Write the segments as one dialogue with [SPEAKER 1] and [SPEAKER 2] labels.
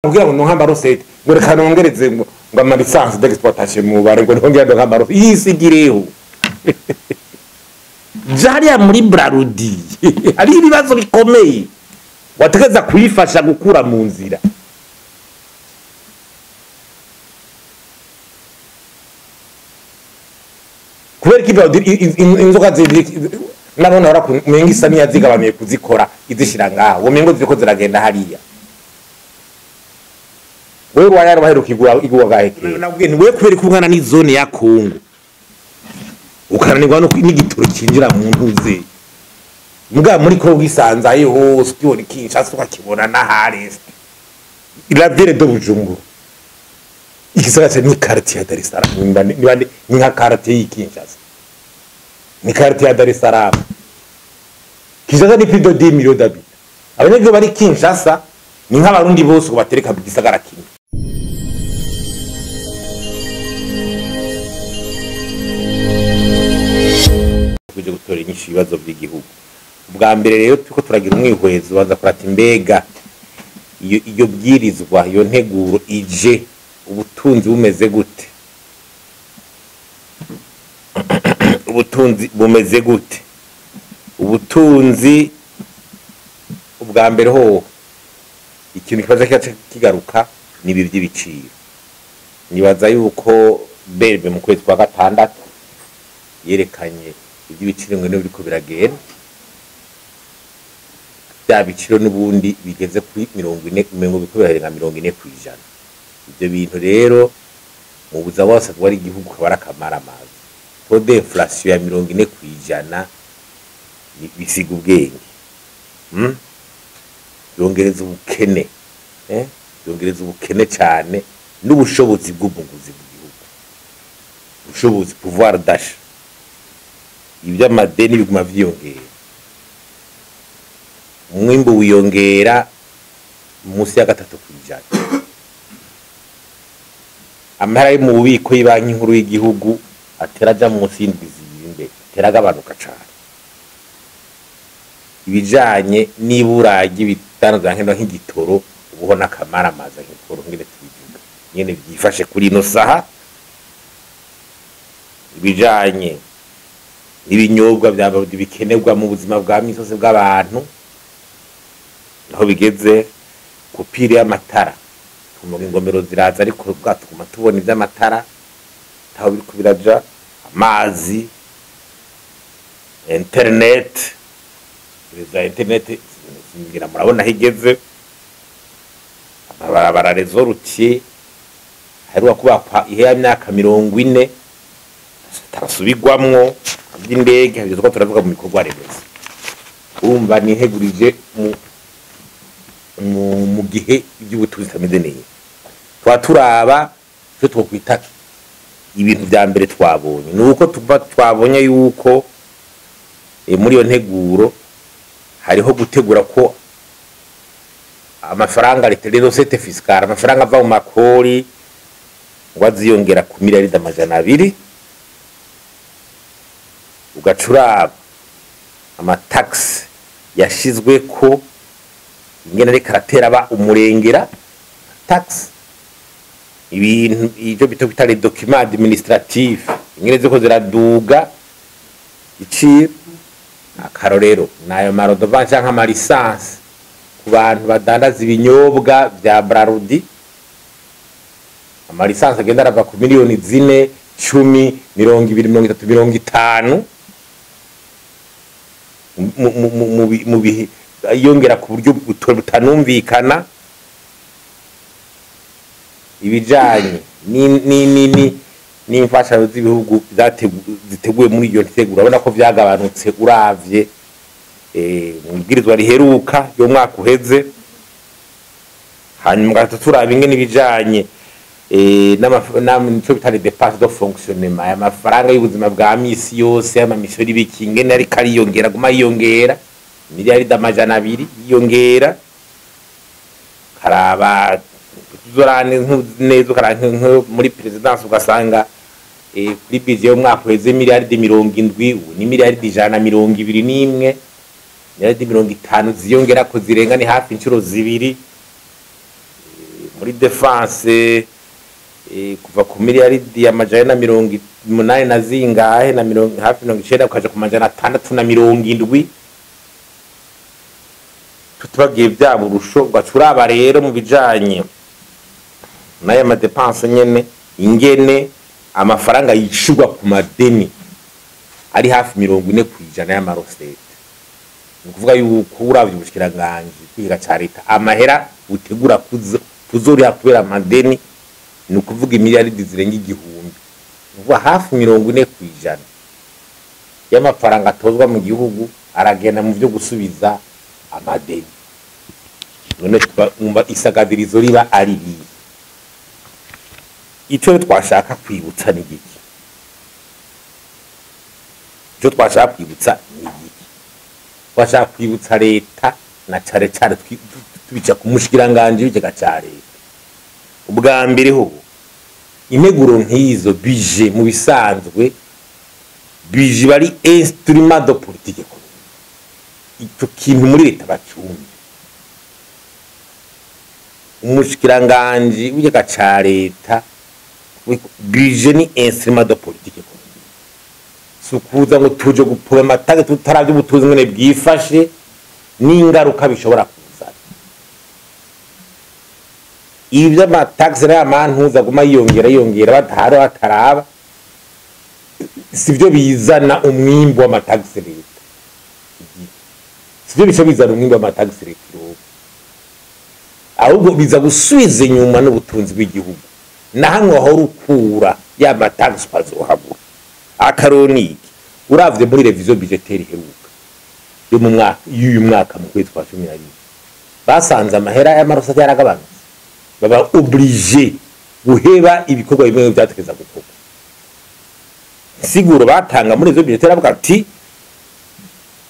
[SPEAKER 1] Kugira ngo ndonke amarosete, ngo reka nongereze ngo ama licence d'exploitation mu bare, ngo nongere ndonke amarosete yisigireho. Jariya muri Brarudi hari ibibazo bikomeye wategeza kuyifasha gukura mu nzira. Kubera ko inzoka nabona umenga isa n'iyazigabaniye kuzikora izishira ngaho, uwo mengo ziriko ziragenda hariya. Wewe wayara baheruka igura gahekera nabwiye nti wewe kubera ko ungana n'izone ya Kongo ukananirwa no n'igitoro cinjira mu ntuze muga muri Kongo isanzaye hose ukibona Kinshasa ukakibona n'aharese la ville de Bujumbura igisagara ni quartier ya Dar es Salaam, ni nka quartier y'Kinshasa, ni quartier ya Dar es Salaam. Kinshasa ni plus de 10 millions d'habitants. Abanyagihugu bari Kinshasa ni nk'abarundi bose batereka mu gisagara kimwe. Kuje gutora inyishu ibibazo by'igihugu. Ubwa mbere rero turiko turagira umwihwezo baza kurata imbega iyo bwirizwa, iyo nteguro ije ubutunzi bumeze gute? Ubutunzi bumeze gute? Ubutunzi ubwa mbere ho ikintu kibaza kigaruka ni ibi by'ibiciro. Nibaza yuko berbe mu kwezi kwa gatandatu yerekanye iby'ibiciro ngo biriko biragenda, bya biciro n'ubundi bigeze kuri 40, ngo biriko birarenga 40%. Ibyo bintu rero mu buza bose twari igihugu kabara kamara amazi. Taux d'inflation ya 40% bisiga ubwenge. Yongereza ubukene, yongereza ubukene cyane n'ubushobozi bw'ubunguzi mu gihugu, ubushobozi pouvoir d'achat, iby'amadeni biguma vyiyongera, umwimbu wiyongera munsi ya 3%. Amahera yo mu bubiko y'ibanki nkuru y'igihugu atera aja munsi y'indwi zibiri imbere, atera agabanuka cane. Ibijanye n'ibura ry'ibitandukanye nk'ino nk'igitoro ubuho n'akamara amazi nk'ikoro ngene tubivuga nyene byifashe kuri ino saha. Ibijanye n'ibinyobwa byaba bikenerwa mu buzima bwa misi yose bw'abantu naho bigeze kupira y'amatara, tumuga ingomero ziraza ariko bwatuguma tubona iby'amatara taho biriko biraja, amazi, internet za internet ngira murabona higeze, amabarabara rezo routier haruwa kubakwa ihe ya myaka 40 tarasubigwamwo by'indege ibyo two turavuga mu bikorwa remezo. Urumva nihegurije mu gihe iby'ubutunzi tameze neza. Twa turaba cyo twokwita ibintu bya mbere twabonye nuko tuba twabonye yuko muri iyo nteguro hariho gutegura ko amafaranga recette fiscale, amafaranga ava mu makori ngo aziyongera ku miliyaridi 200, ugacuraba ama tax yashizwe ko ingene ariko aratera ba umurengera tax, ibintu ibyo bito bita les documents administratifs ingene ziko ziraduga iciro. Akarorero nayo marodova canke ama licence ku bantu badandaza ibinyobwa vya Brarudi, ama licence agenda arava ku miliyoni 4, 10, 20, 30, 50 mu bihe yongera ku buryo butanumvikana. Ibijanye n'imfashanyo z'ibihugu ziteguye muri iyo nteguro urabona ko vyagabanutse uravye mu bwirizwa riheruka yo mwaka uheze. Hanyuma turaba ingene ibijanye n'icyo bita les dépenses de fonctionnement, amafaranga y'ubuzima bwa misi yose, amamisiyo y'ibiki ingene ariko ariyongera, aguma yiyongera miliyaridi 200 yiyongera. Karaba tuzorane neza ukaranka muri presidence ugasanga kuri budget y'umwaka uheze miliyaridi 70, ubu ni miliyaridi 121, miliyaridi 50 ziyongera ko zirenga ni hafi inshuro zibiri. Muri défense, kuva ku miliyaridi 480 na zingahe na mirongo hafi 90 ukaja ku 670, tutubagiye bya burusho. Ugaca uraba rero mu bijanye n'aya ma dépenses nyene, ingene amafaranga yishurwa ku madeni ari hafi 40% y'ama recettes. Ni ukuvuga yuko uravye ubushikiranganji bw'ikigega ca leta, amahera utegura kuzoriha kubera amadeni, ni ukuvuga imiliyaridi zirenga 1000. Ni ukuvuga hafi 40% y'amafaranga atozwa mu gihugu aragenda mu vyo gusubiza amadeni. None twumva isagadirizo riba ari rihe? Ico twashaka kwibutsa ni giki? Ico twashaka kwibutsa ni giki? Twashaka kwibutsa leta, na cane cane tubica ku mushikiranganji w'ikigega ca leta. Ubwa mbere ho, integuro nk'izo, budget, mu bisanzwe budget bari instrument de politique économique. Ico kintu muri leta bacumbi, umushikiranganji w'ikigega ca leta, budget ni instrument de politique économique. Si ukuza ngo tuje gupoma ama taxes tutaravye ubutunzi ngene bwifashe n'ingaruka bishobora kuzana. Ibi vy'ama taxes n'aya mantuza aguma yiyongera yiyongera, batahara bataraba, sivyo bizana umwimbu w'ama taxes leta, sivyo bica bizana umwimbu w'ama taxes leta ironka, ahubwo biza gusubiza inyuma n'ubutunzi bw'igihugu, na hamwe wahora ukura ya ma taxes ukazohabura. Akaroniki uravye muri révision budgétaire iheruka yo mu mwaka y'uyu mwaka, mu kwezi kwa 12, basanze amahera y'ama recettes yaragabanutse, baba obligé guheba ibikorwa bimwe byategeza gukorwa. Siguro batanga muri izo budgétaire avuga ati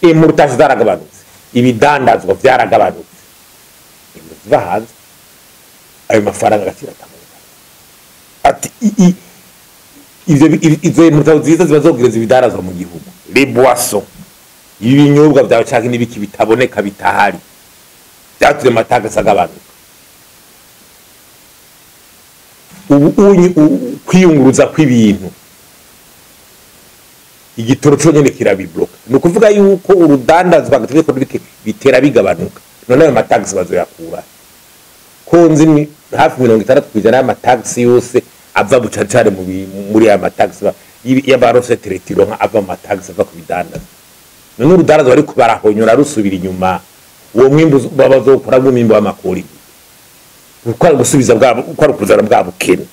[SPEAKER 1] importations zaragabanutse, ibidandazwa vyaragabanutse ziva hanze, ayo mafaranga agaciro ataboneka. Ati ivyo izo importations ziza ziba zogereza ibidandazwa mu gihugu, les boissons, ibinyobwa vyawe canke n'ibiki bitaboneka, bitahari, vyatumye ama taxes agabanuka. Ubu kwiyunguruza kw'ibintu, igitoro conyene kirabibloka. Ni ukuvuga yuko urudandazwa hagati économique bitera bigabanuka. None ayo ma taxes bazoyakura ko nzi ni hafi 60% y'ama taxes yose ava bucacare muri aya ma taxes y'aba recettes leta ironka, ava mu ma taxes ava ku bidandazwa. None urudandazwa bariko barahonyora rusubira inyuma, uwo mwimbu bazokuramwo umwimbu w'amakori, uko ari gusubiza bwa, uko ari kuzana bwa bukene?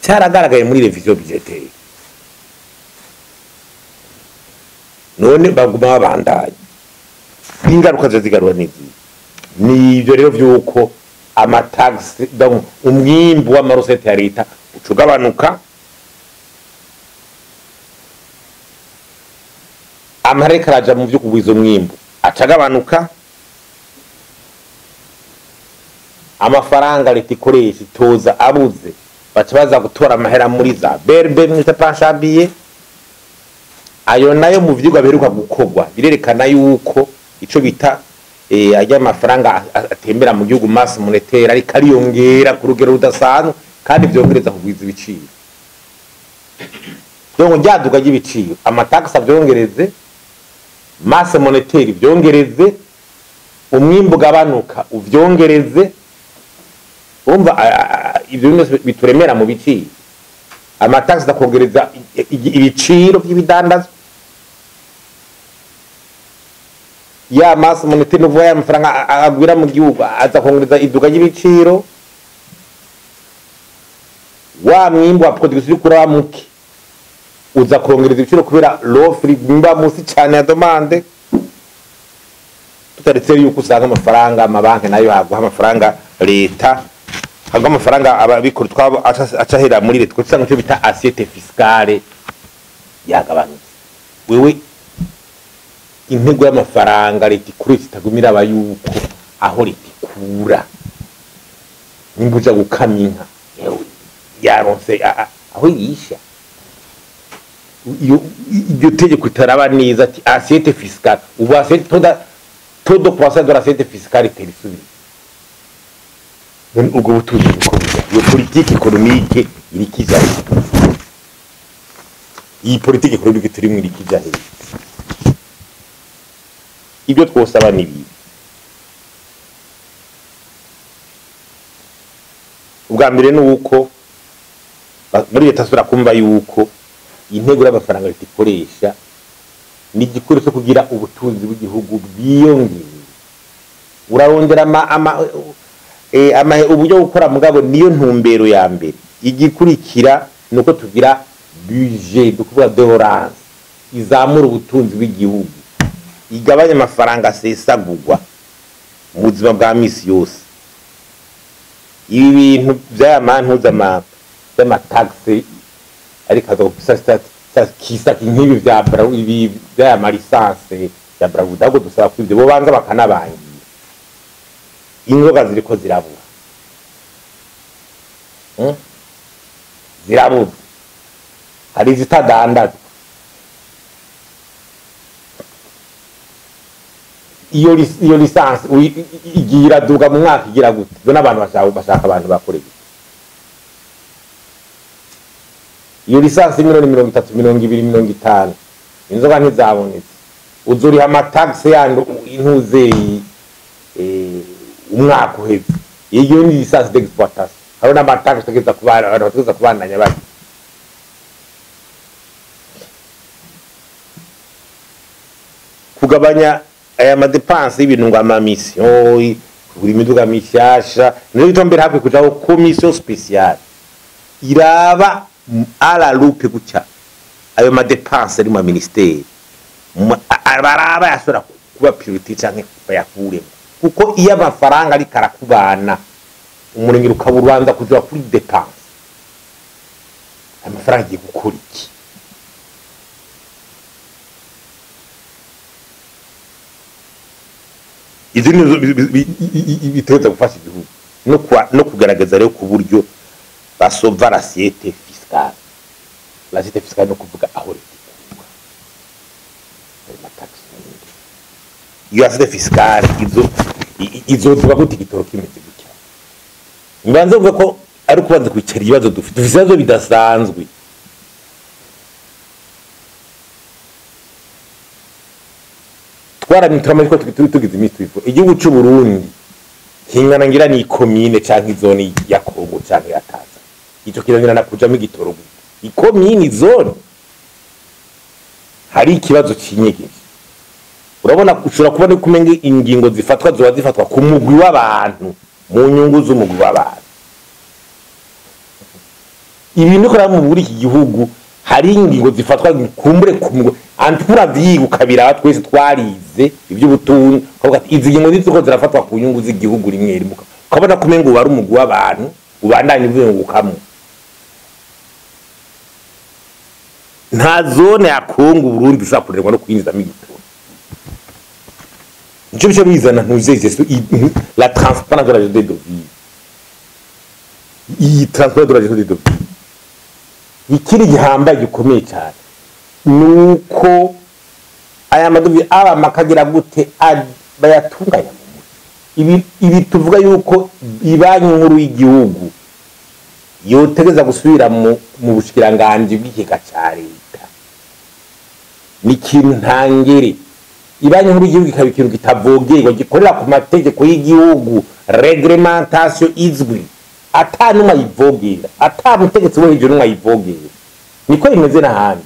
[SPEAKER 1] Cyaragaragaye muri révision budgétaire. None baguma babandanya, ingaruka zo zigarura n'izi. Ni ibyo rero vy'uko ama taxes, donc umwimbu w'ama recettes ya leta uca ugabanuka, amareka araja mu vyo kugwiza umwimbu aca agabanuka, amafaranga leta ikoresha itoza abuze, baca baza gutora amahera muri za BRB mwita planche à billets. Ayo nayo mu vyigwa biheruka gukorwa birerekana yuko ico bita ajya amafaranga atembera mu gihugu, masse monétaire, ariko ariyongera ku rugero rudasanzwe, kandi vyongereza kugwiza ibiciro. Donc ryaduka ry'ibiciro, ama taxes avyongereze, masse monétaire vyongereze, umwimbu ugabanuka uvyongereze. Urumva ivyo byose bituremera mu biciro. Ama taxes akongereza ibiciro vy'ibidandazwa, ya masse monétaire, nuvuga ya mafaranga agwira mu gihugu, aza kongereza iduka ry'ibiciro, wa mwimbu wa production uriko uraba muke uza kongereza ibiciro kubera l'offre imba musi cyane ya demande. Tutaretse yuko usanga amafaranga amabanki nayo haguha amafaranga leta, haguha amafaranga ababikora twabo aca ahera muri leta, kuko usanga icyo bita assiette fiscale yagabanutse. Wewe intego y'amafaranga leta ikoresha itagumira aba yuko aho leta ikura, nimba uja gukama inka, yewe yaronse aho yisha. Iyo iryo tegeko itaraba neza ati assiette fiscale, ubu assiette taux de croissance de l'assiette fiscale itera isubira. Ubwo butunzi bukomeza, iyo politique économique iri kija he? Iyi politique économique turimo iri kija he? Ibyo twosaba ni ibi. Ubwa mbere ni uko muri leta asubira kumva yuko intego y'amafaranga leta ikoresha ni igikoresho kugira ubutunzi bw'igihugu bwiyongere. Urarondera uburyo gukora, mugabo niyo ntumbero ya mbere. Igikurikira ni uko tugira budget, dukuvuga de relance, izamura ubutunzi bw'igihugu, igabanya amafaranga asesagurwa mu buzima bwa misi yose. Ibi bintu by'aya mantuza y'amataxe ariko kisa nk'ibi bya ibi by'aya ma licence ya Brarudi, ahubwo dusaba ko ibyo bobanza bakanabangira. Inzoga ziriko zirabura, zirabura, hari izitadandazwa. Iyo licence igiye iraduga mu mwaka igira gute? Ibyo n'abantu bashaka abantu bakoreye iyo licence 30 miliyoni, 20, 50, inzoga ntizabonetse, uzuriha amataxe yandi intuzeyi umwaka uheze. Iyo ni licence d'exploitation, hariho n'amataxe utegereza kubana, abantu bategereza kubandanya bari kugabanya aya ma dépenses y'ibintu ngo ama mission, kugura imiduga mishasha. Niyo gituma mbere hakwiye kujaho commission spéciale iraba à la loupe gutya ayo ma dépenses ari mu ministère, baraba yashobora kuba priorité canke bayakuremo, kuko iyo amafaranga ariko arakubana umurengero ukaba ubanza kuja kuri dépense, amafaranga agiye gukora iki? Izi ni bitegereza gufasha igihugu no kugaragaza rero ku buryo basova l'assiette fiscale. L'assiette fiscale no kuvuga aho leta ikura ayo ma taxes. Iyo assiette fiscale izovuga gute igitoro kimeze gutya? Mbanze kuvuga ko ari kubanza kwicara ibibazo dufite, dufite ibibazo bidasanzwe. Twaramye turamaze ko tugize iminsi tubivuga, igihugu c'u Burundi kingana ngira ni ikomine canke izone ya Kongo canke ya Tanzania. Ico kirangira na kujamo igitoro gute? Ikomine, zone, hari ikibazo cinyegeje. Urabona ushobora kubona kumenga ingingo zifatwa zoba zifatwa ku mugwi w'abantu, mu nyungu z'umugwi w'abantu. Ibintu kora mu buri iki gihugu, hari ingingo zifatwa kumbure ku mugwi antura vyiga ukabira, twese twarize iby'ubutunzi, ukavuga ati izi ngingo ziko zirafatwa ku nyungu z'igihugu rimwe rimwe, ukabona kumenga wari umugwi w'abantu ubandanye uvuye. Nta zone ya Kongo Burundi ushobora kurerwa no kwinjizamo igitoro. Nico bice bizana ntuzeze la transparence de la gestion des devises. Iyi transparence de la gestion des devises, ikiri gihambaye gikomeye cyane nuko aya ma devises aba makagira gute bayatunganya mu mutwe. Ibi tuvuga yuko ibanki nkuru y'igihugu yotegeza gusubira mu bushikiranganje bw'ikigega ca leta ni ikintu ntangere. Ibanki nkuru y'igihugu ikaba ikintu kitavogerwa, gikorera ku mategeko y'igihugu, réglementation izwi, ata n'umwe ayivogera, ata mutegetsi wo hejuru n'umwe ayivogera. Niko bimeze n'ahandi.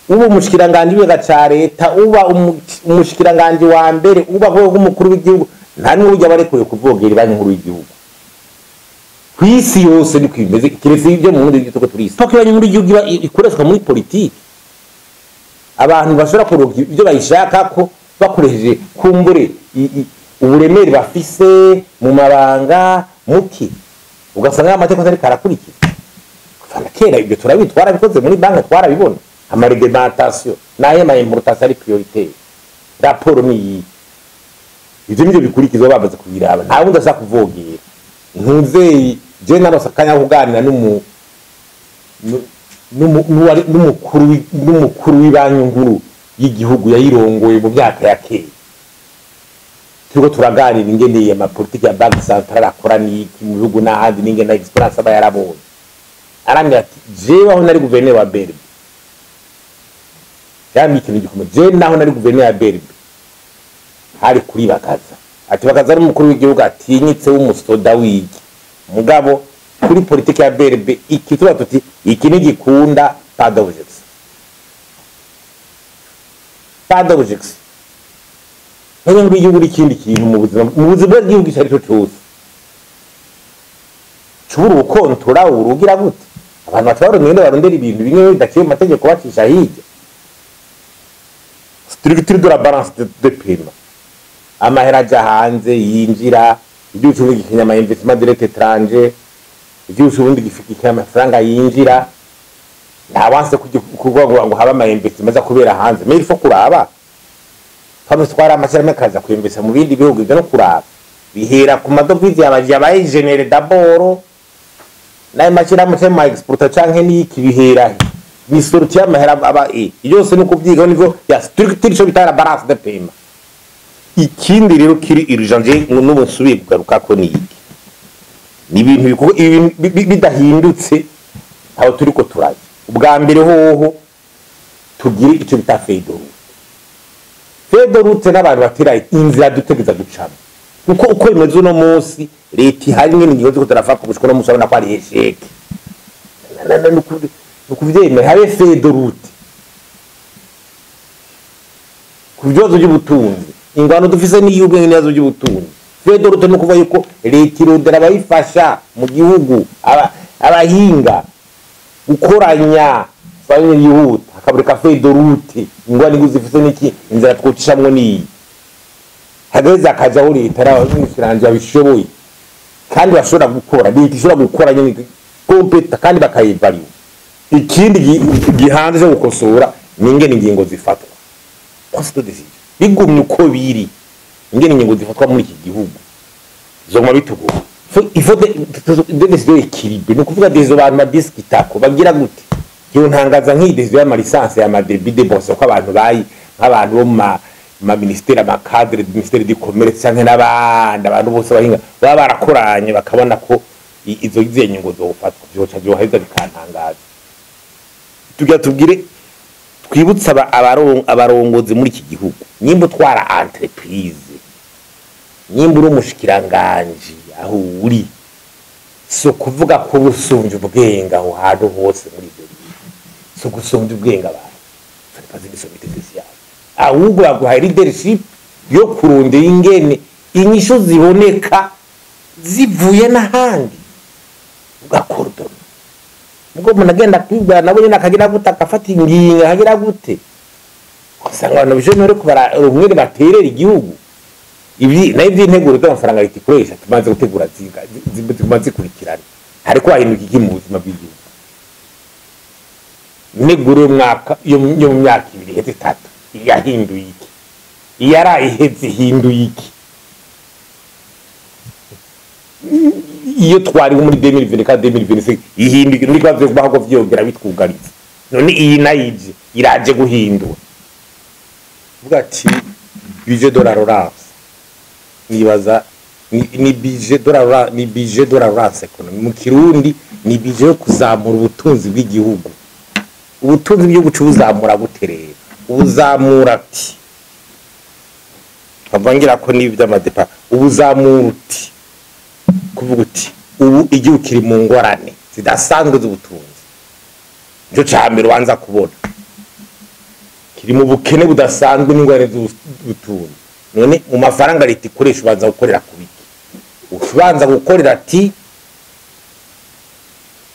[SPEAKER 1] Uba umushikiranganje w'ikigega ca leta, uba umushikiranganje wa mbere, uba umukuru w'igihugu, nta n'umwe ujya barekuye kuvogera ibanki nkuru y'igihugu. Kw'isi yose niko bimeze, kiretse ibyo mu Burundi tuko turisi paka ibanki nkuru y'igihugu iba ikoreshwa muri politiki, abantu bashobora kuronka ibyo bayishaka ko bakoresheje kumbure uburemere bafise mu mabanga muki, ugasanga amategeko atari karakurikiza. Kuva na kera ibyo turabizi, twarabikoze muri banki, twarabibona ama réglementation n'ayo ma importation ari prioritaire, raporo ni iyi, ivyo nivyo bikurikizwa bamaze kubiraba, nta wundi ashaka kuvogera. Ntuzeyi je narose akanya ko kuganira n'umukuru w'ibanki nkuru y'igihugu yayirongoye mu myaka ya kera. Turiko turaganira ingene ama politiques ya Banque centrale akora n'iki mu bihugu n'ahandi, n'ingene expérience aba yarabonye. Arambwira ati: "Jewe aho nari guverineri wa BRB," yambwiye ikintu gikomeye, "jewe naho nari guverineri wa BRB hari kuri Bakaza." Ati: "Bakaza ari umukuru w'igihugu atinyitse w'umusoda w'iki, mugabo kuri politike ya BRB iki tuba tuti iki ntigikunda, pas d'objection, pas d'objection." None ngo igihugu n'ikindi kintu mu buzima bw'igihugu icyo ari cyo cyose cubura ubukontora urugira gute? Abantu baca barondera barondera ibintu bimwe bidaciye mu mategeko, bacisha hirya. Structure de la balance de paiement, amahera aja hanze yinjira, igihugu c'Uburundi gikeneye ama investissement direct étranger, igihugu c'Uburundi gikeneye amafaranga yinjira. Ntawanse kuvuga ngo habe ama investissement aza kubera hanze, mais il faut kuraba twame twari amashyirahamwe akaza kwinvesta mu bindi bihugu. Ivyo no kuraba bihera ku ma devises yabaje yabaye généré d'abord n'ayo mashyirahamwe canke mu exporter canke n'iki, bihera he? Ni sortie y'amahera aba yose no kubyigaho nivyo ya structure, ico bita la balance de paiement. Ikindi rero kiri urgent, je n'ubu nsubiye kugaruka ko ni iki: ni ibintu bikorwa, ibintu bidahindutse aho turiko turaja. Ubwa mbere hoho tugire ico bita feuille de route. Feuille de route n'abantu batera inzira dutegeza gucamo, kuko uko bimeze uno munsi, leta ihari nyene, ingingo ziko zirafatwa gushika uno munsi urabona ko ari échec. Ni ukuvyemera, habe feuille de route ku bibazo by'ubutunzi, ingwano dufise n'iy'ubwenge n'ibibazo by'ubutunzi. Feuille de route ni ukuvuga yuko leta irondera abayifasha mu gihugu, abahinga, gukoranya fanye yihuta, hakaboneka feuille de route, ingwano igihugu zifise n'iki, inzira twocishamwo niyi, hageze hakajaho leta n'abamishikiranganji babishoboye kandi bashobora gukora, leta ishobora gukora nyene compétente kandi bakayivaliwa. Ikindi gihanze cyo gukosora ni ingene ingingo zifatwa, prise de décision. Bigumye uko biri, ingene ingingo zifatwa muri iki gihugu zoguma bitugora. Il faut des décisions équilibrées, ni ukuvuga des abantu badiskitako bagira gute. Yo ntangaza nk'iyi décision y'ama licences ya ma débit de boisson, ko abantu bayi nk'abantu bo mu ma ministère, ama cadre du ministère du commerce canke n'abandi abantu bose bahinga baba barakoranye bakabona ko izo izihe nyungu zofatwa, vyoca vyoheza bikantangaza. Tugira tubwire, twibutse abarongozi muri iki gihugu: nimba utwara entreprise, nimba uri umushikiranganji aho uri, so kuvuga ko ubusumvye ubwenge aho hantu hose muri ibyo bintu, so gusumbya ubwenge abantu, ce n'est pas une sommité de science. Ahubwo baguhaye leadership yo kurondera ingene inyishu ziboneka zivuye n'ahandi, ugakorodona. Ubwo umuntu agenda kwibwira nabo nyene akagira gute, agafata ingingo akagira gute, ugasanga abantu bije ntore kubara rumwe baterera igihugu. Ibi nayo iby'integuro z'amafaranga leta ikoresha, tumaze gutegura ziguma zikurikirana, hariko hahinduka iki mu buzima bw'igihugu? Integuro y'umwaka yo mu myaka 2 iheze, 3, yahinduye iki? Iyaraye iheze ihinduye iki? Iyo twari muri 2024, 2025 ihinduye muri kwazo kubaho ko vyongera bitwugariza. None iyi nayo ije iraje guhindura. Vuga ati budget de la relance, nibaza ni budget de la relance, ni budget de la relance économique mu Kirundi, ni budget yo kuzamura ubutunzi bw'igihugu. Ubutunzi bw'igihugu cubuzamura gute rero? Ubuzamura ati kavangira ko n'ibi by'amadepa, ubuzamura uti kuvuga uti ubu igihugu kiri mu ngorane zidasanzwe z'ubutunzi, nico ca mbere ubanza kubona, kiri mu bukene budasanzwe n'ingorane z'ubutunzi. None mu mafaranga leta ikoresha ubanza gukorera ku biki? Ubanza gukorera ati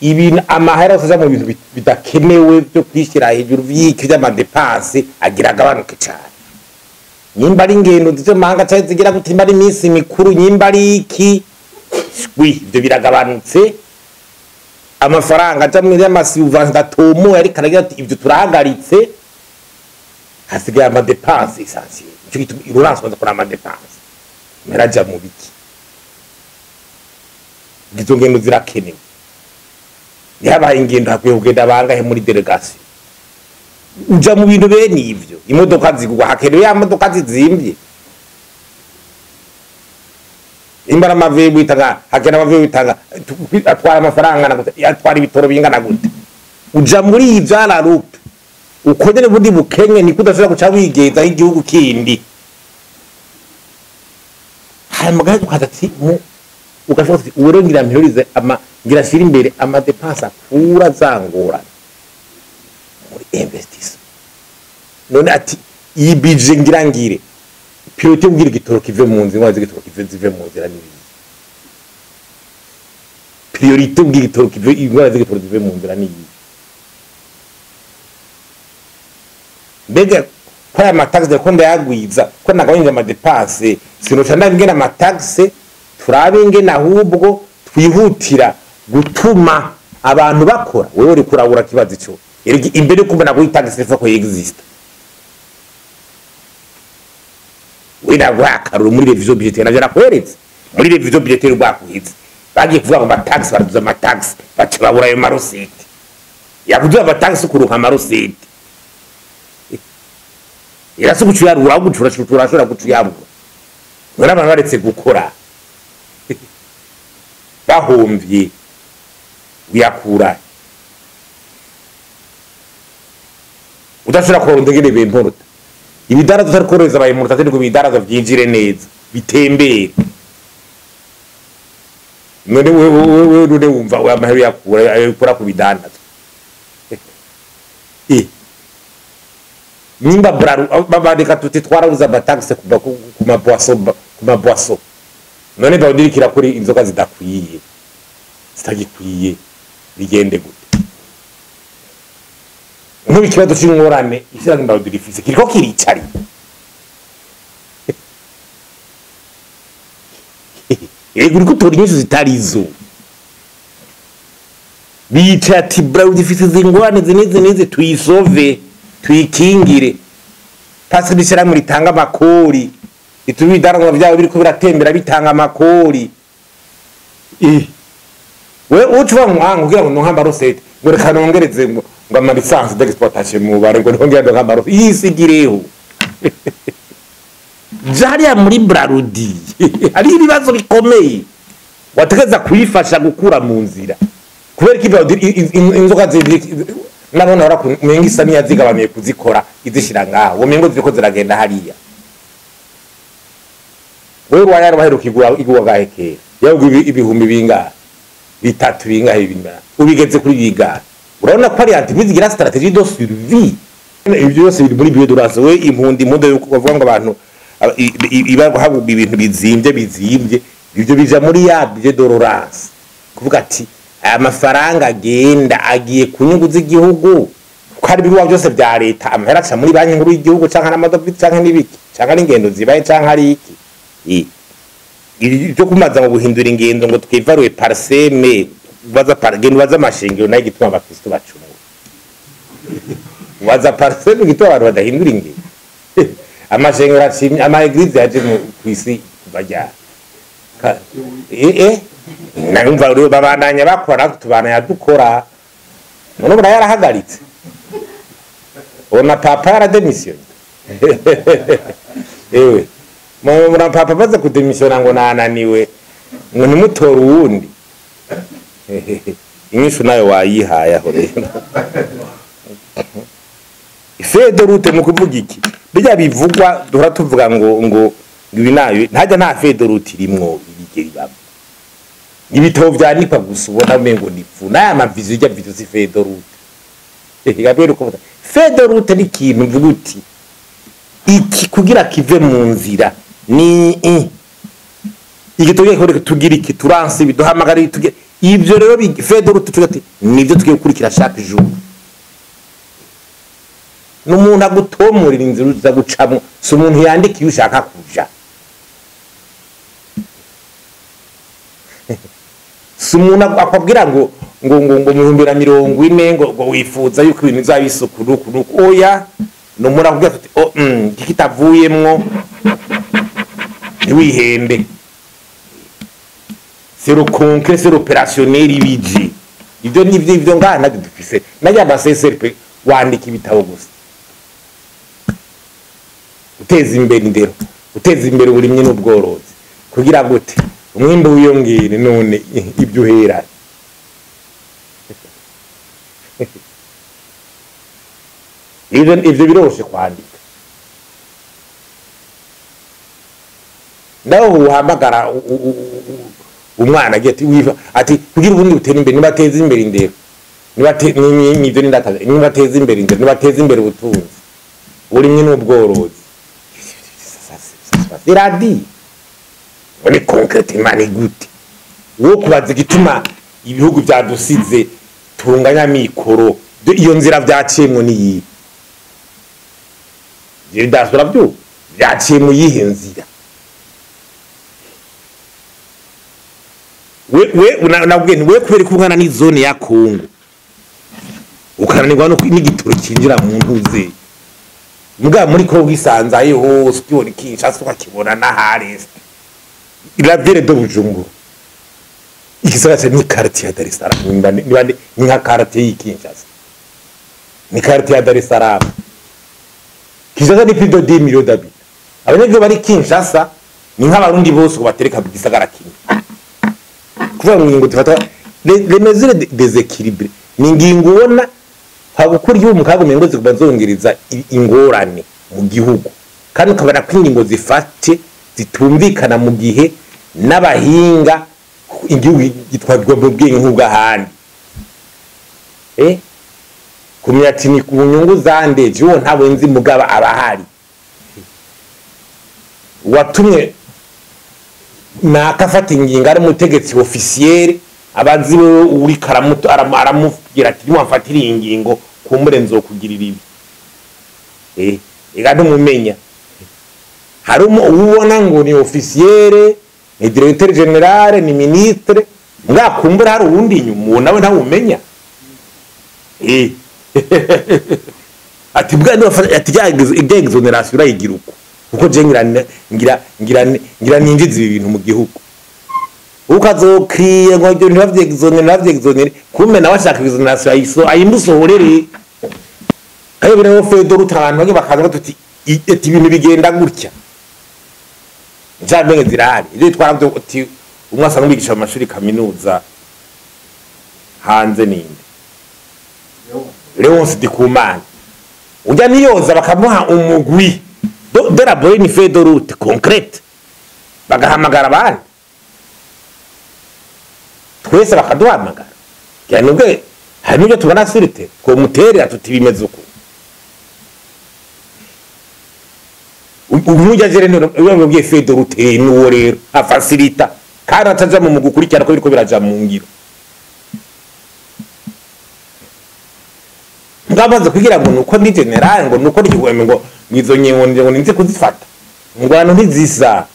[SPEAKER 1] ibintu, amahera yose aja mu bintu bidakenewe byo kwishyira hejuru vy'iki vy'ama dépenses agira agabanuke cane, nyimba ari ingendo z'amahanga canke zigira gute, nyimba ari iminsi mikuru, nyimba ari iki, wi ivyo biragabanutse. Amafaranga aja muri y'ama subventions atomoye, ariko aragira ati ivyo turahagaritse, hasigaye ama dépenses essentielles. Nico gituma relance ubanza kuraba ama dépenses amahera aja mu biki. Izo ngendo zirakenewe? Yabaye ingendo, hakwiye kugenda bangahe muri délégation? Uja mu bintu bene ivyo, imodoka zigurwa, hakenewe ya modoka zizimvye. Imba n'amavi witanga hagena amavi witanga atwara amafaranga na gute, atwara ibitoro bingana gute. Uja muri ivyo la loupe. Uko nyene bundi bukenye niko udashobora guca wigenza igihugu kindi. Hanyuma ukaza ati ugashobora ati uwo ngira mperize ama ngira shira imbere ama dépenses akura zangora muri investissement. None ati iyi budget ngira ngire pilote ubwira igitoro kive mu nzira, ngo igitoro kive zive mu nzira n'ibindi. Priorité ubwira igitoro kive ingora z'igitoro zive mu nzira n'ibindi. Mbega ko aya mataxe ko ndayagwiza ko nagabanyije ama dépenses sinoca ndabingena ama taxe turabe ingena ahubwo twihutira gutuma abantu bakora. Wewe uri kurabura kibazo ico erega imbere kubona ko taxe ifa ko existe wenda rwakarura muri révision budgétaire navyo nakweretse muri révision budgétaire rwakuhitse bagiye kuvuga ngo ama taxe baraduza ama taxe baca babura ayo ma recettes yakuduza ama taxe kuruka ama recettes irasi gucuyarura gucura urashobora gucuyarura none abantu baretse gukora bahomvye uyakura udashobora kuronda ingene bimporota ibidarazo utari korohereza abayimporota ngo ibidarazo vyinjire neza bitembere. None wewe none wumva amahera uyakura ayakura ku bidandazwa. Nimba braru babandika tuti twarabuza ama taxe ku ma boisson none badirikira kuri inzoga zidakwiye zitagikwiye bigende gute. Nk'ubu ikibazo c'ingorane ishyirahamwe badirifise kiriko kiricari ego uriko utora inyishu zitarizo bica ati braru difise zingorane zinizi nizi tuyisove tuyikingire parce que ishyirahamwe ritanga amakori ituma ibidarangwa vyabo biriko biratembera bitanga amakori. We ucuva mwanga kugira ngo nonka ama recettes ngo reka nongereze ngo ama licence d'exploitation mu bare ngo nongere ndonka ama recettes yisigireho jariya muri Brarudi hari ibibazo bikomeye wategeza kuyifasha gukura mu nzira kubera ko inzoka zibiri nabona ora kumenga isa niyazigabamiye kuzikora izishira ngaho uwo mengo ziriko ziragenda hariya. Wewe wayara baheruka igura gahekera yabwo ibihumbi bingahe bitatu bingahe bingahe ubigeze kuri bingahe. Urabona ko ari entreprise igira stratégie de survie ibyo byose biri muri bio durance. We impundi impundo yuko bavuga ngo abantu iba guhabwa ibintu bizimvye ibyo bija muri ya budget de relance kuvuga ati aya mafaranga agenda agiye ku nyungu z'igihugu kuko hari ibihugu byose bya leta amahera aca muri banki nkuru y'igihugu canke n'amadovize canke n'ibiki canke n'ingendo zibaye canke ari iki ibyo kumaza mu guhindura ingendo ngo twivaruye parseme baza pargendo baza amashengero nayo gituma abakristo bacumura baza parseme gituma abantu badahindura ingendo amashengero acimye ama église yaje kwisi bajya numva rero babandanya bakora tubana dukora none bura yarahagaritse ona papa yarademisiyone ewe mura papa baza kudemisiyona ngo nananiwe ngo nimutore uwundi inyishu nayo wayihaye aho rero feuille de route mu kuvuga iki bijya bivugwa duhora tuvuga ngo ngo ibi nayo ntajya nta feuille de route irimwo ibigeri baba ibitabo vyandikwa gusa ubona umengo nipfu n'aya ma vision ijya vision si feuille de route Gabriel uko feuille de route ni ikintu mvuga uti iki kugira kive mu nzira ni igitoye ko tugira iki turanse biduhamagara tugira ivyo rero feuille de route tugira ati nivyo tugiye gukurikira chaque jour. N'umuntu agutomurira inzira uza gucamwo si umuntu yandika iyo ushaka kuja si umuntu akubwira ngo ngo ngo ngo muhumbira 40 ngo ngo wifuza yuko ibintu bizaba isuku nuku nuku oya n'umuntu akubwira ati oh kitavuyemwo ntiwihembe c'est le concret c'est l'opérationnel ibiji ibyo nivyo ibyo ngaha nabyo dufise najya ba CSRP wandika ibitabo gusa uteza imbere indero uteza imbere uburimyi n'ubworozi Kugira gute umwimbu wiyongere? None ibyo uhera ivyo biroroshe kwandika. Naho uhamagara umwana agiye ati wiva ati kugira ubundi butere imbere, nibateze imbere indero, nibyo n'indataza, nibateze imbere indero, nibateze imbere ubutunzi, uburimyi n'ubworozi. Iradi ni concrètement ni gute wo kubaza igituma ibihugu byadusize tunganya mikoro, iyo nzira byaciyemwo niyi je byo byaciye mu yihe nzira? We nabwiye we kubera ko umwana ni zone ya Kongo ukananirwa no n'igitoro kinjira mu ntuze muga muri ko wisanzaye hose ukibona Kinshasa ukakibona n'ahari la ville de Bujumbura, igisagara ni quartier ya Dar es Salaam, ni nka quartier y'Kinshasa, ni quartier ya Dar es Salaam. Kinshasa ni plus de 10 millions d'habitants. Abanyagihugu bari Kinshasa ni nk'abarundi bose batereka mu gisagara kimwe. Kuvuga ngo ingingo tifata les mesures déséquilibrées ni ingingo ubona hagukora igihugu mukagumye ngo zikubazongereza ingorane mu gihugu, kandi ukabona ko ingingo zifate zitumvikana mu gihe n'abahinga igihugu gitwarwa mu bwenge nk'ubw'ahandi. Kumenya ati ni ku nyungu zandeje uwo ntawe nzi mugaba abahari watumye nakafata ingingo ari umutegetsi officiel abazi wewe uri karamuto aramubwira ati niwamfatira iyi ngingo kumbure nzokugirira ibi. Ega ntumumenya. Hari ubona ngo ni officiel, ni directeur general, ni ministre, mwakumbura hari uwundi inyuma nawe ntawumenya. Ati bwa ati ya exoneration urayigira uko kuko je ngira ngira ngira ngira ninjiza ibi bintu mu gihugu, ukazokriye ngo ibyo ntibavye exonere nabavye exonere, kumbe nawe ashaka exoneration ayiso ayimusohorere. Ayo bire feuille de route abantu bage bakaza tuti ati ibintu bigenda gutya njambenge zirahari. Ibyo twaravyo uti umwe asa n'umwigisha mu mashuri kaminuza hanze ninde Leonce Ndikumana ujya niyoza bakamuha umugwi de la bonne feuille de route concrète, bagahamagara abandi twese bakaduhamagara. Nubwo hari n'ibyo tubona sirite twomuterera tuti bimeze uko. Umujya jere none feuille de route n'uwo rero afacilita kandi ataja mu gukurikirana ko biriko biraja mu ngiro. Ngabaza kugira ngo nuko ndi general ngo nuko ndi ngo ngizo nyengo ngo ninze kuzifata. Ingwano ntizisa.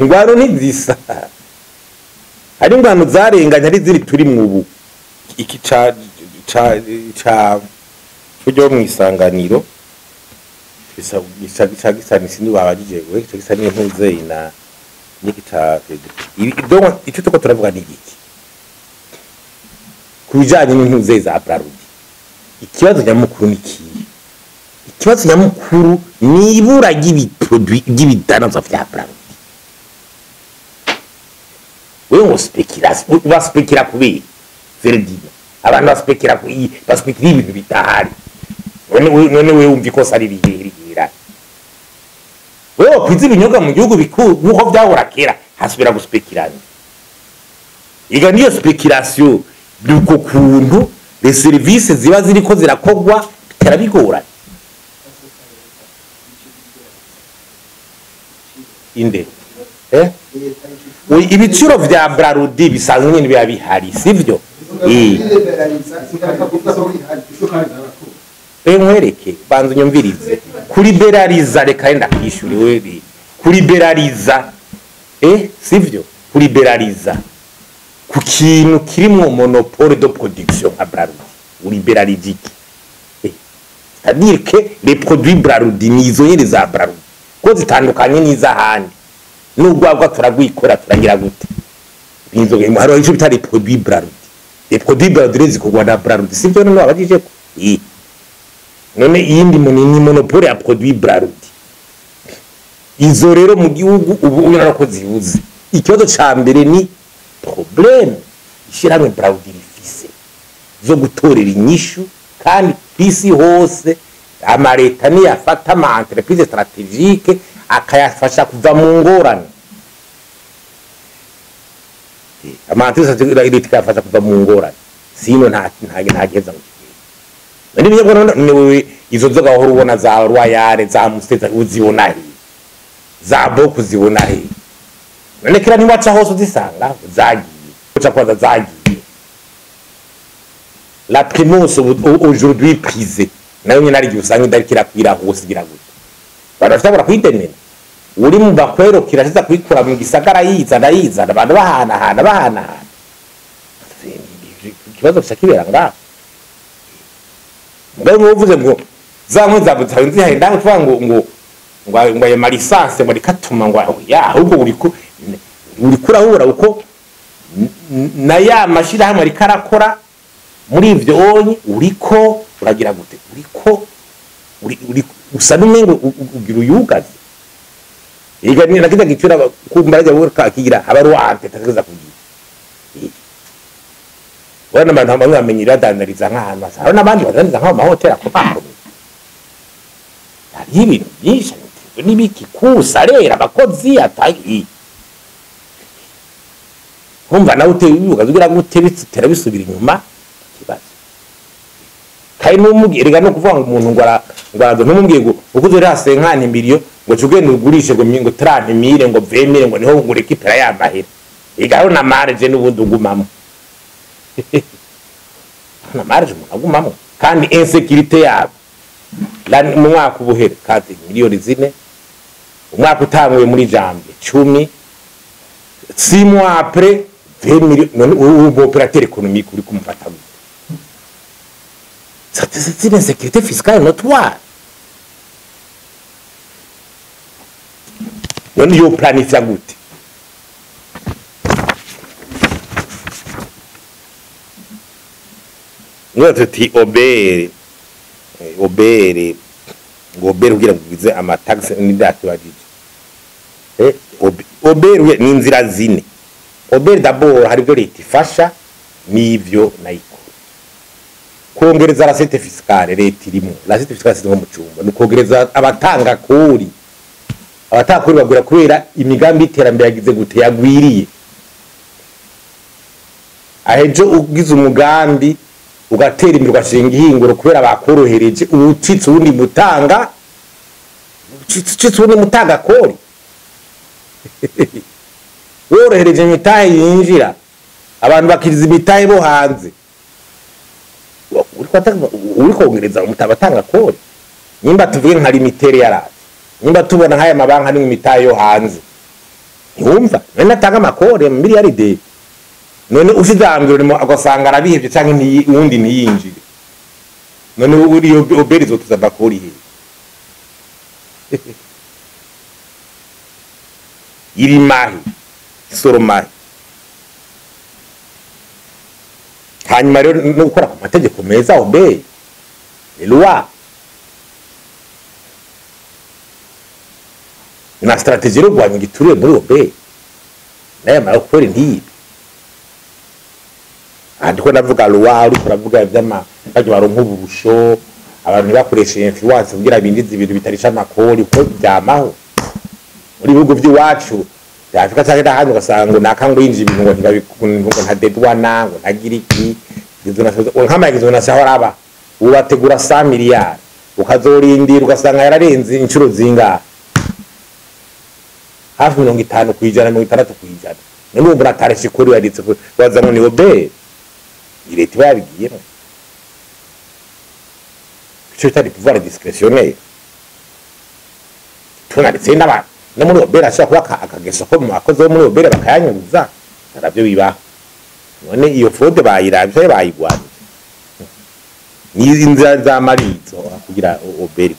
[SPEAKER 1] Ingwano ntizisa. Hari ingwano zarenganya ari ziri turi mu ubu. Iki ca ca ca cyo mu isanganiro bisa bisa bisa gisa ni babajije we cyo gisa ni ntuze ina niki ca donc icyo tuko turavuga ni iki kubijanye n'intuze za Brarudi. Ikibazo nyamukuru ni kiyi? Ikibazo nyamukuru ni ibura ry'ibiproduit ry'ibidandaza vya Brarudi. Wewe ngo spekira baspekira kubiri Ferdinand, abantu baspekira ku baspekira ibintu bitahari. None wewe umva ikosa ari rigira. Wewe kwiza ibinyobwa mu gihugu bikuru nkuko vyahora kera hasubira guspekirana. Iga niyo speculation duko kuntu les services ziba ziriko zirakogwa bitarabigorana. Inde ibiciro vya Brarudi bisanzwe nyine biba bihari sivyo? Nkwereke banza unyumvirize kuriberaliza, reka enda kwishuri wewe kuriberaliza sivyo? Kuriberaliza ku kintu kirimwo monopole de production nka Brarudi uriberaliza iki? C'est-à-dire que les produits Brarudi ni izo nyene za Brarudi ko zitandukanye n'izahandi n'urwagwa turagwikora turagira gute nizo hari ico bita les produits Brarudi. Les produits Brarudi zikorwa na Brarudi sivyo? None abajije ko none iyindi ni monopole ya produits Brarudi. Izo rero mu gihugu ubu ubona ko zibuze. Ikibazo ca mbere ni problème ishyirahamwe Brarudi rifise zo gutorera inyishu, kandi kw'isi hose amaleta niyafata ama entreprise stratégique akayafasha kuva mu ngorane. Ama entreprise stratégique leta ikayafasha kuva mu ngorane, sino nta giheza ngo kigende. None niyo none wewe izo nzoga wahora ubona za Royal, za Amstel, uzibona he? Za Boko uzibona he? None kira ntiwaca hose uzisanga zagiye, uca kwanza zagiye. La Primus aujourd'hui prisée nayo nyine ari igihe usanga idariko irakwira hose, igira gute, abantu bashobora kuyitemera uri mu bakwero kirashiza kuyikura mu gisagara yizana yizana, abantu bahanahana bahanahana. Ikibazo kica kibera ngaho. Mugabo muvuze ngo za nkwe za nzihaye ndaho tuvuga ngo ayo ma licence ngo rikatuma ngo ya, ahubwo uriko urahura uko na ya mashirahamwe ariko arakora muri ivyo onye, uriko uragira gute, uriko uri usa n'umengo ugira uyugaze. Ega ni nakita gicura kumba rajya buka kigira abaruante takiza kugira. Wana abantu bamwe bamenyera badandariza nk'ahantu hasa, hari n'abandi badandariza nk'aho mahoteli akomakomeye. Hariho ibintu byinshi n'ibiki kusarera abakozi atayi. Kumva nawe uteye ibibuga ugira gute bitera bisubira inyuma ikibazo. Kandi n'umubwiye rega no kuvuga ngo umuntu ngo araza ntumubwiye ngo uko uzori hase nkana imiriyo ngo cugende ugurishe ngo ngo 30 000 ngo 20 000 ngo niho ngo rekipera yamahera. Ega na marge n'ubundi ugumamo. Na marge umuntu agumamo kandi insécurité yabo. Mu mwaka ubuhere kandi miliyoni 4, umwaka utanguye muri janvier 10, 6 mois après 20 millions. None ubu opérateur économique uri kumufata gute? C'est une insécurité fiscale notoire. None yo planifia gute? Ngo tuti obere obere ngo obere kugira ngo ugize ama taxe n'indatibagije. Obere ni inzira zine. Obere d'abord hari ibyo leta ifasha n'ivyo nayiko. Kongereza recette fiscale leta irimo. Recette fiscale si nko mu cumba, ni kongereza abatanga kori. Abatanga kori bagura kubera imigambi iterambere yagize gute yagwiriye. Ahejo ugize umugambi ugatera imbere ugashinga ihinguro kubera bakorohereje, ubucitse ubundi mutanga, ubucitse ubundi mutanga kori. Worohereje imitahe yinjira, abantu bakiriza imitahe bo hanze. Uri kongereza umutabatanga kori. Nimba tuvuge nka limitere yaraje, nimba tubona nk'aya mabanki ari mu mitahe yo hanze, ntiwumva none atanga amakori mu miliyaride. None usizambwe urimo agasanga arabihevye canke uwundi ntiyinjire. None uri oberizo tuza bakori he? Iri mahi isoro mahi. Hanyuma rero no gukora ku mategeko meza, obey les lois na stratégie yo kurwanya igiturire muri obey nayo mara gukora ntiyibe. Andiko navuga loi, ariko navuga ivy'ama baje baronka uburusho, abantu bakoresha influence kugira bindize ibintu bitarisha amakori uko byamaho muri bihugu by'iwacu bya Afrika cyangwa n'ahandi, ugasanga ngo naka ngo yinjira ibintu ngo ntibabikunda, ngo ntadedwana, ngo ntagira iki. Nk'ama exonération ahora aba ubategura 100 miliyari ukazorindira ugasanga yararenze inshuro zingahe, hafi 50%, 60%. None ubu muratarisha ikori yanditse baza ngo ni obey, leta iba yabigiyemo. Ico bita pouvoir discrétionnaire. Tunaretse n'abantu no muri obere ashobora kuba akageso ko mu bakozi bo muri obere bakayanyuza, navyo bibaho. None iyo fraude bayiravye bayigwanije, ni inzira za marizo kugira obere.